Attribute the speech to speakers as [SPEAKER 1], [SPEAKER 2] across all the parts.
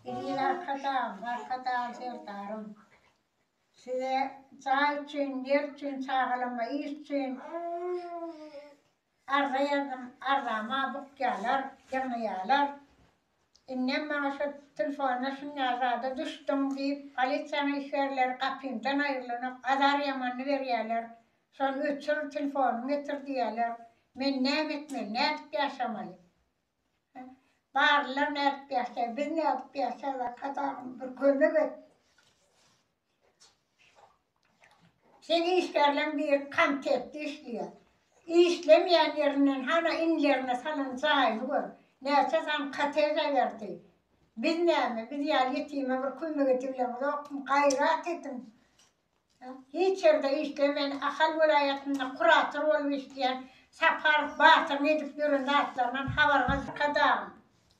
[SPEAKER 1] Eziz Arkadagym, Arkadagly Serdarym, size jaý üçin, ýer üçin, çagalama iş üçin arza ýazdym, arzama bukýarlar, ýygnaýarlar. Indem maňa şo telefonda şunýa zada düşdüň diýip, polisiýanyň işgärleri gapymdan aýrylanok, azar ýamanyny berýärler. Şony öçür, telefonyňy getir diýýärler. Men näme etmeli, nädip ýaşamaly? Barlylar nädip ýaşaýar, biz nädip ýaşaýarys, Arkadagym bir kömek et. Seň işgärleň biri komitetde işleýär. Işlemeýän ýerinden hana inlerine salan jaýyny gör. Näçe sany kotej aýardy. Biz näme, biz ýaly ýetime bir kömek edibileňizokmy, gaýrat ediň. Hiç ýerde işlemän Ahal welaýatynda kurator bolup işleýän Saparow Batyryň edip ýören zatlaryndan habaryňyz Arkadagym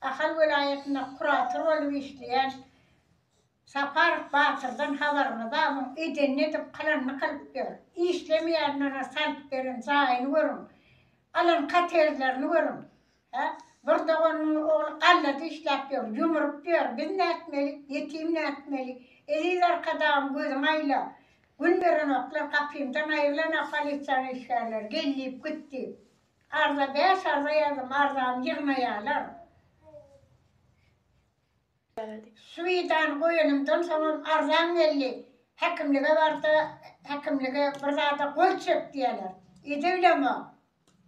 [SPEAKER 1] Ahal welaýatynda kurator bolup işleýän Saparow Batyrdan habaryňyz bar muň edenini edip kylanyny kylyp ýör. Işlemeýänlere salyp beren jaýyny görüň. Alan kotejlerini görüň. Hä? Bir doganynyň ogly gallada işläp ýör, ýumrup ýör. Biz nätmeli? Ýetim nätmeli? Eziz Arkadagym gözüňi aýla. Gün berenoklar, gapymdan aýrylanok polisiýanyň işgärleri, gel diýip, git diýip. Arza, bäş arza ýazdym, arzamy ýygnaýarlar. Şu widany goýanymdan soňam arzam geldi. Häkimlige bar-da, häkimlige bir zada gol çek diýýärler. Edebilemok.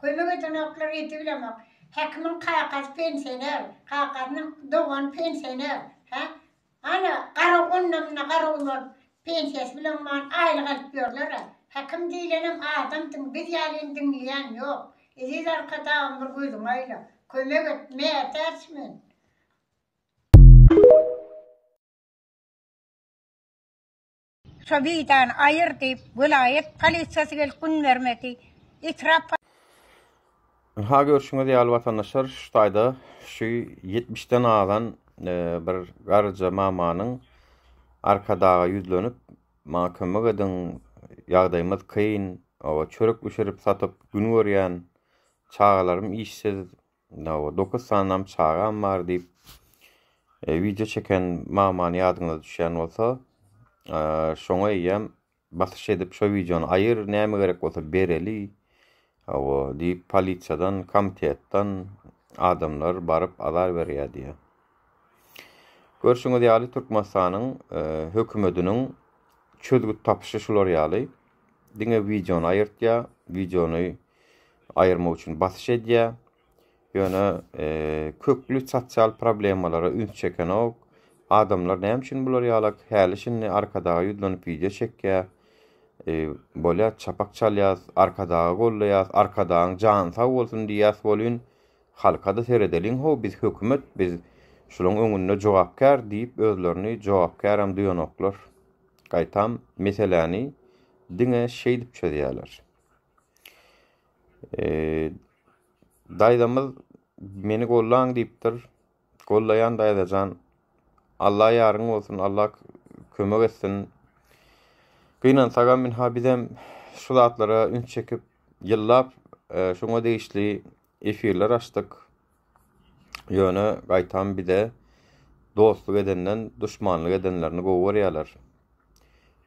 [SPEAKER 1] Kömek edenoklar edibilemok. Häkimiň kakasy pensioner, kakasynyň dogany pensioner. Hä? Ana, gara onda-munda garawul bolup, pensiýasy bilen man aýlyk alyp ýörler-ä. Häkim diýlenem adam diň, biz ýalyny diňleýän ýok. Eziz Arkadagym bir gözüňi aýla. Kömek et, mätäç men. Şo widany aýyr diýip, welaýat polisiýasy gelip gün bermedi. Etrap.
[SPEAKER 2] Ynha görşüňiz ýaly watandaşlar şu taýda şu ýetmişden azan bir garryja mamanyň Arkadaga ýüzlenip maňa kömek ediň ýagdaýymyz kyn oba çörek bişirip satyp gün görýän çagalarym işsiz Hawa, dokuz sanam çagam bar diýip, wideo çeken mamany ýadyňyza düşýän bolsa, şoňa eýýäm basyş edip, şo wideony aýyr, näme gerek bolsa bereli, hawa, diýip, polisiýadan, komitetden adamlar baryp azar berýär diýýär. Görşüňiz ýaly, Türkmenistanyň hökümetiniň çözgüt tapyşy şular ýaly. Diňe wideony aýyrtýar, wideony aýyrmak üçin basyş edýär. Ýöne kökli sosial problemalara üns çekenok. Adamlar näme üçin bular ýalak häli-şindi Arkadaga ýüzlenip wideo çekýär. Bolýar çapak çalýas, Arkadagy gollaýas, Arkadagyň jany sag bolsun diýýäs welin, halka-da seredeliň how biz hökümet biz şulaň öňünde jogapkär diýip özlerini jogapkärem duýanoklar. Gaýtam meseläni diňe şeýdip çözýärler. Daýzamyz meni gollaň diýipdir. Gollaýan daýzajan. Alla ýaryň bolsun, Alla kömek etsin. Gynansagam ynha bizem şu zatlara üns çekip ýyllap şuňa degişli efirler açdyk. Ýöne gaýtam bize dostluk edenden duşmanlyk edenlerini gowy görýärler.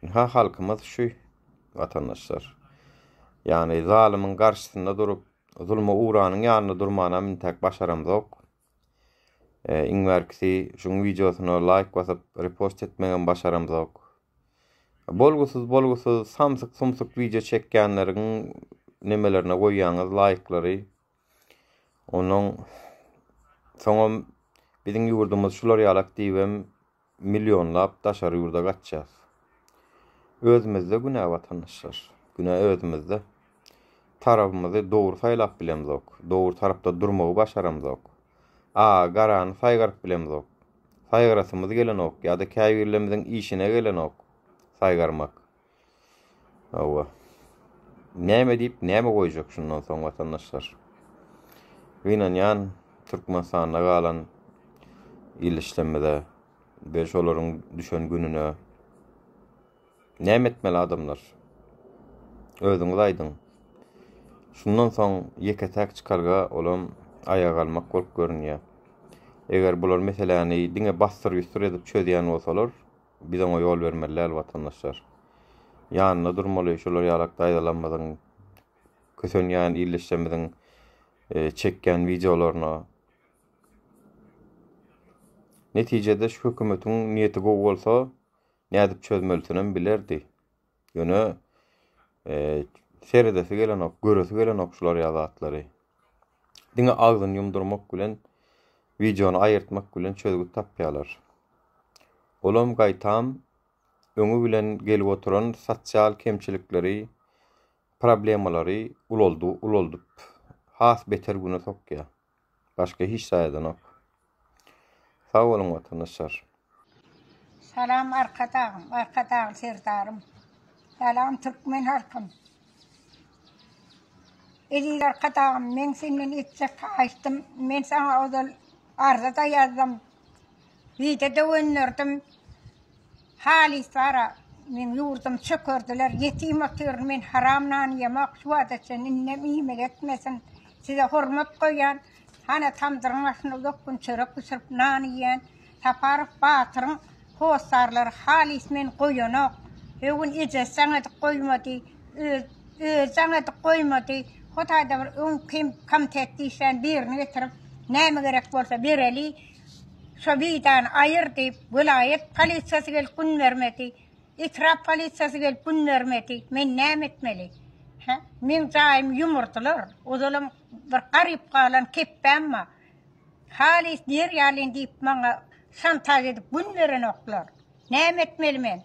[SPEAKER 2] Ynha halkymyz şu watandaşlar. Ýagny zalymyň garşysynda durup, zulma ugranyň ýanynda durmanam intäk başaramzok. Iň bärkisi şuň wideosyna laýk basyp repost etmegem başaramzok. Bolgusyz bolgusyz samsyk sumsuk wideo çekýänleriň nemelerine goýýaňyz laýklary. Onuň soňam biziň ýurdumyz şular ýalak diýibem millionlap daşary ýurda gaçýas. Özümizde günä watandaşlar. Günä özümizde. Tarabymyzy dogry saýlap bilemzok. Dogry tarapda durmagy başaramzok. Agy garany saýgaryp bilemzok. Saýgarasymyz gelenok ýa-da käbirlerimiziň işine gelenok saýgarmak. Hawa. Näme diýip, näme goýjak şundan soň watandaşlar? Gynanýan Türkmenistanda galan ildeşlerimize we şolaryň düşen gününe. Näme etmeli adamlar? Özüňiz aýdyň. Şundan soň ýeke-täk çykalga olam aýaga galmak bolup görünýär. Eger bular meseläni diňe bassyr-ýussur edip çözýän bolsalar, biz oňa ýol bermeli däl watandaşlar. Ýanynda durmaly şular ýalak daýzalarymyzyň, kösenýän ildeşlerimiziň çekýän wideolaryna. Netijede şu hökümetiň niýeti gowy bolsa, nädip çözmelisinem bilerdi. Ýöne seredesi gelenok, göresi gelenok şular ýaly zatlary. Diňe agzyny ýumdurmak bilen, wideony aýyrtmak bilen çözgüt tapýarlar. Olam gaýtam öňi bilen gelip oturan sosial kemçilikleri, problemalary ulaldy, ulaldyp has beter güne sokýar. Başga hiç zat edenok. Sag boluň watandaşlar.
[SPEAKER 1] Salam Arkadagym, Arkadagly Serdarym. Salam türkmen halkym. Eziz Arkadagym, meň senden etjek haýyştym, men saňa ozal arza-da ýazdym, wideo-da gönderdim. Halys bara, meň ýurdum çökerdiler, ýetim otyryn, men haram nan iýemok, şu wagta çenli indem iýmeli etmesin. Size hormat goýýan, hana tamdyryň başynda uzak gün çörek bişirip nan iýen Saparow Batyryň hossarlary halys meni goýanok. Öý gün ejesi jaň edip goýmady, öz özi jaň edip goýmady. Hotaýda bir öň kim komitetde işlän birini getirip, näme gerek bolsa bereli, şo widany aýyr diýip, welaýat polisiýasy gelip gün bermedi. Etrap polisiýasy gelip gün bermedi. Men näme etmeli? Hä? Meň jaýymy ýumurdylar. Ozalam bir garyp galan kepbäm bar. Halys diýer ýalyn diýip maňa şantaž edip gün berenoklar. Näme etmeli men?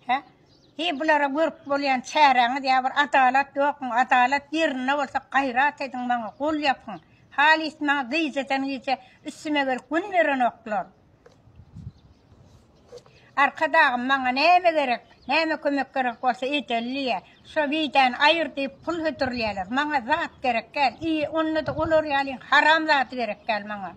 [SPEAKER 1] Hä? Heý bulara görüp bolýan çäräňiz ýa bir adalat ýokmy? Adalat ýerinde bolsa gaýrat ediň maňa gol ýapyň. Halys maňa gijeden gije üstüme gelip gün berenoklar. Arkadagym maňa näme gerek, näme kömek gerek bolsa edeli diýýär. Şo widany aýyr diýip pul hödürleýärler. Maňa zat gerek däl. I onda-da olar ýaly haram zady gerek däl maňa.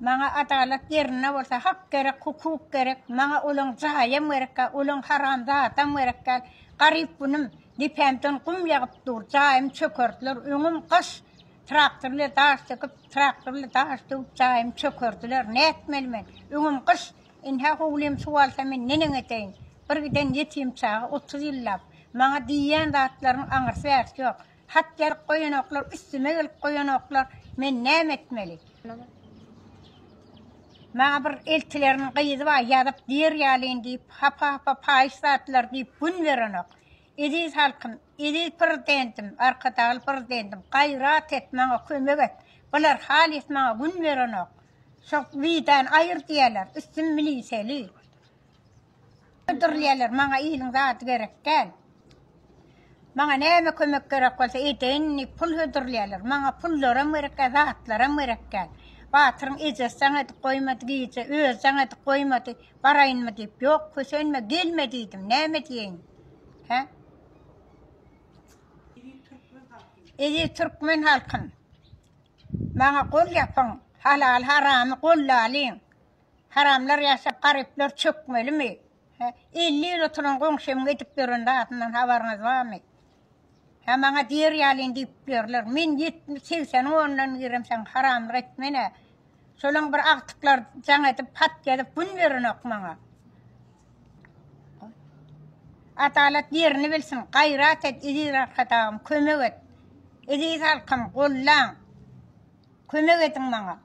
[SPEAKER 1] Maňa adalat ýerinde bolsa hak gerek, hukuk gerek. Maňa olaň jaýam gerek däl, olaň haram zadam gerek däl. Garyp günüm, depämden gum ýagyp dur, jaýymy çökerdiler, öňüm gyş. Traktor bilen daş döküp, traktor bilen daş döwüp jaýymy çökerdiler. Nätmeli men? Öňüm gyş. Ynha howlym suw alsa men neneň edeýin? Bir giden ýetim çaga 30 ýyllap. Maňa diýýän zatlarynyň aňyrsy bärsi ýok. Hat ýazyp goýanoklar, üstüme gelip goýanoklar. Men näme etmeli? Maňa bir eltileriniň gyzy bar, ýazyp diýer ýalyn diýip, hapa-hapa paýyş zatlar diýip gün berenok. Eziz halkym, eziz Prezidentim, Arkadagly Prezidentim, gaýrat et, maňa kömek et. Bular halys maňa gün berenok. Şo widany aýyr diýýärler, üstüm miliseli. Öldürilýärler, maňa iliň zady gerek däl. Maňa näme kömek gerek bolsa edeýin diýip pul hödürleýärler. Maňa pullaram gerek däl, zatlaram gerek däl. Batyryň ejesi jaň edip goýmady gije, özi jaň edip goýmady. Baraýynmy diýip, ýok, kösenme, gelme diýdim. Näme diýeýin? Hä? Eziz türkmen halkym. Maňa gol ýapyň, halal haramy gollalyň. Haramlar ýaşap garyplar çökmelimi? Hä? 50 ýyl oturan goňşymyň edip ýören zadyndan habaryňyz barmy? Hä maňa diýer ýalyn diýip ýörler. Men 70 80-iň ondan giremseň haramlyk etmen-ä. Şolaň bir agtyklar jaň edip hat ýazyp gün berenok maňa. Adalat ýerini bilsin, gaýrat et eziz Arkadagym, kömek et. Eziz halkym, gollaň. Kömek ediň maňa.